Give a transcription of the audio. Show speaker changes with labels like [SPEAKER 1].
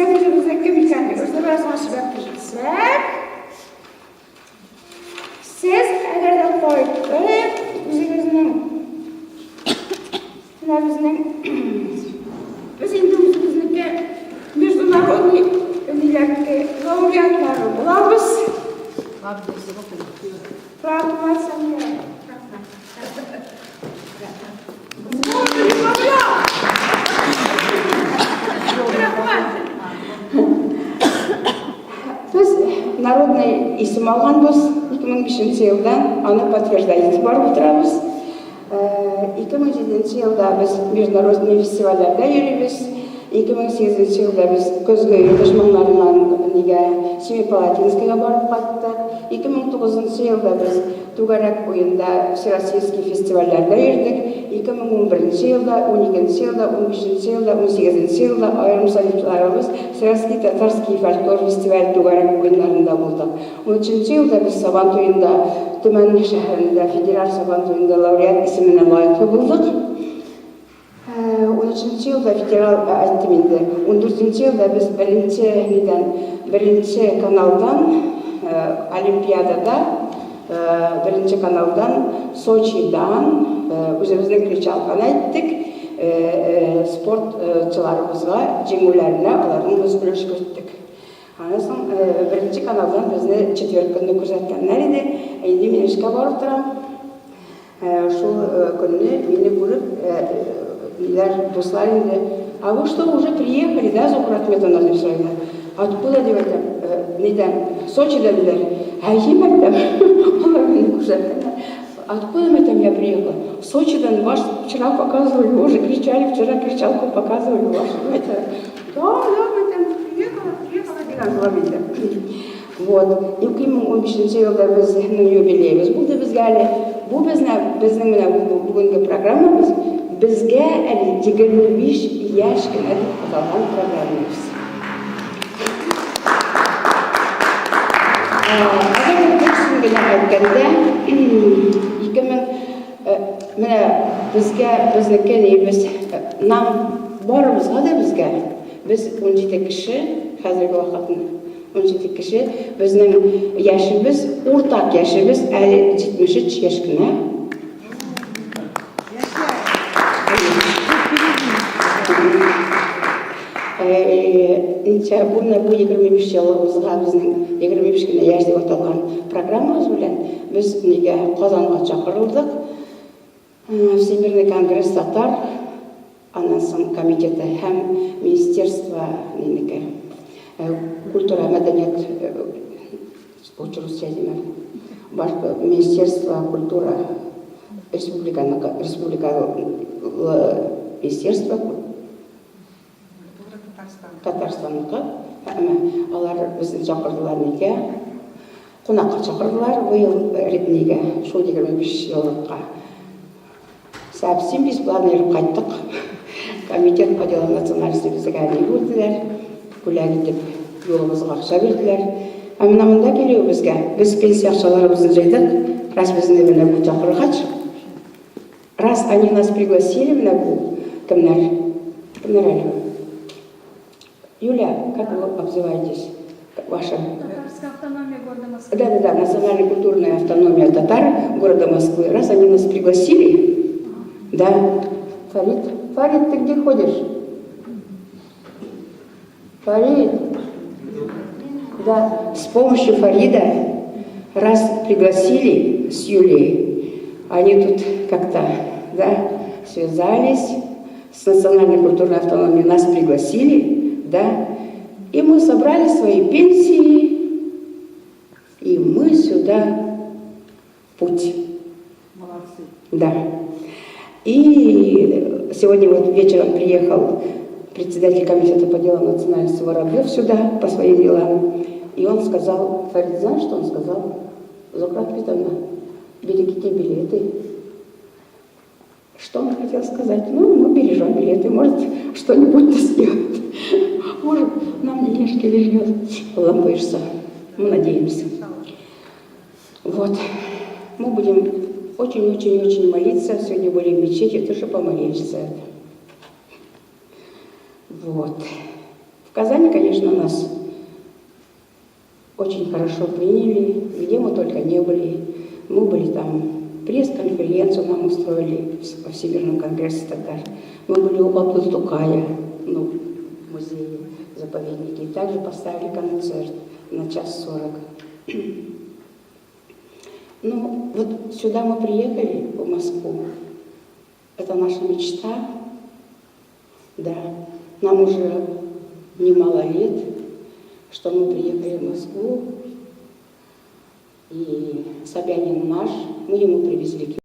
[SPEAKER 1] Безнең үзебезнең кем икәнлегебезне бераз гына сөйләп китсәк, сез әгәр дә кайтып, үзегезнең менә безнең без инде үзебезнеке международный ниләрнеке лауреатлары булабыз. Рахмат, Самира. Рахмат.
[SPEAKER 2] Без народный исем алганбыз 2005 елда, аны подтверждать итеп барып утырабыз. 2007 елда без международный фестивальләрдә йөрибез. 2008 елда без көзге йөреш моңнарыннан нигә Семипалатинскига барып кайттык. 2009 елда без Түгәрәк уенда Всероссийский фестивальләрдә йөрдек. 2011 елда, 12 елда, 15 елда, 18 елда аерым солистларыбыз Всероссийский татарский фольклор фестиваль Түгәрәк уеннарында булдык. 13 елда без Сабан туенда Төмән шәһәрендә федераль Сабан туенда лауреат исеменә лаеклы булдык. 13 елда федераль әйттем инде. 14 елда без беренче нидән, беренче каналдан Олимпиадада беренче каналдан Сочидан үзебезнең кричалканы әйттек. Спортчыларыбызга җиңүләренә аларның без өлеш керттек. Аннан соң беренче каналдан безне четверг көнне күрсәткәннәр иде. Инде мин эшкә барып торам. Шул көнне мине күреп, ниләр, дуслар инде, А вы что, уже приехали, да, Зухра Ахметовна, дип сорыйлар. Откуда, дип әйтәм, нидән, Сочидан, диләр. Әйе, әйтәм, алар мине күрсәткәннәр. Откуда, әйтәм, я приехала? Сочидан вас вчера показывали, уже кричали, вчера кричалку показывали вашу. Әйтәм, да, да, әйтәм, приехала, приехала, дигән булам инде. Вот. 2015 елда безнең юбилеебыз булды безгә әле. Бу безне, безнең менә бу бүгенге программабыз безгә әле 25 яшь кенә дип аталган программабыз. Әгәр дә дөресен генә әйткәндә, 2000 менә безгә безнеке нибез нам барыбызга да безгә без 17 кеше хәзерге вакытны 17 кеше, безнең яшебез, уртак яшебез әле 73 яшь кенә. Ничә бу менә бу 25 елыбызга безнең 25 кенә яшь дип аталган программабыз белән без нигә Казанга чакырылдык. Всемирный конгресс татар, аннан соң комитеты һәм министерство нинеке, культура, мәдәният, лучше русча димәм, баш министерство культура республиканыкы, республика министерство Татарстанныкы. Әмма алар безне чакырдылар нигә? Кунакка чакырдылар быел нигә? Шул 25 еллыкка. Совсем бесплатно йөреп кайттык. Комитет по делам национальности безгә ни бирделәр? Бүләк итеп юлыбызга акча бирделәр. Ә менә монда килүебезгә без пенсия акчаларыбызны җыйдык. Раз безне менә бу чакыргач, Раз они нас пригласили менә бу кемнәр? Кемнәр әле? Юля, как вы обзываетесь? Ваша?
[SPEAKER 3] Татарская автономия города Москвы.
[SPEAKER 2] Да, да, да, национальная культурная автономия татар города Москвы. Раз они нас пригласили, да. Фарид, Фарид, ты где ходишь? Фарид. Да, с помощью Фарида раз пригласили с Юлией, они тут как-то, да, связались с национальной культурной автономией, нас пригласили, да, и мы собрали свои пенсии, и мы сюда путь.
[SPEAKER 4] Молодцы.
[SPEAKER 2] Да. И сегодня вот вечером приехал председатель комитета по делам национальности Воробьев сюда по своим делам. И он сказал, Фарид, знаешь, что он сказал? Зухра Ахметовна, берегите билеты. Что он хотел сказать? Ну, мы бережем билеты, может, что-нибудь сделать. Может, нам денежки вернет. Аллам боишься. Мы надеемся. Вот. Мы будем очень-очень-очень молиться. Сегодня были в мечети, тоже помолились за это. Вот. В Казани, конечно, нас очень хорошо приняли, где мы только не были. Мы были там, пресс-конференцию нам устроили во Всемирном конгрессе татар. Мы были у Габдулла Тукая, ну, в музее, заповеднике. И также поставили концерт на 1:40. Ну, вот сюда мы приехали, в Москву. Это наша мечта. Да, нам уже немало лет, что мы приехали в Москву. И Собянин наш, мы ему привезли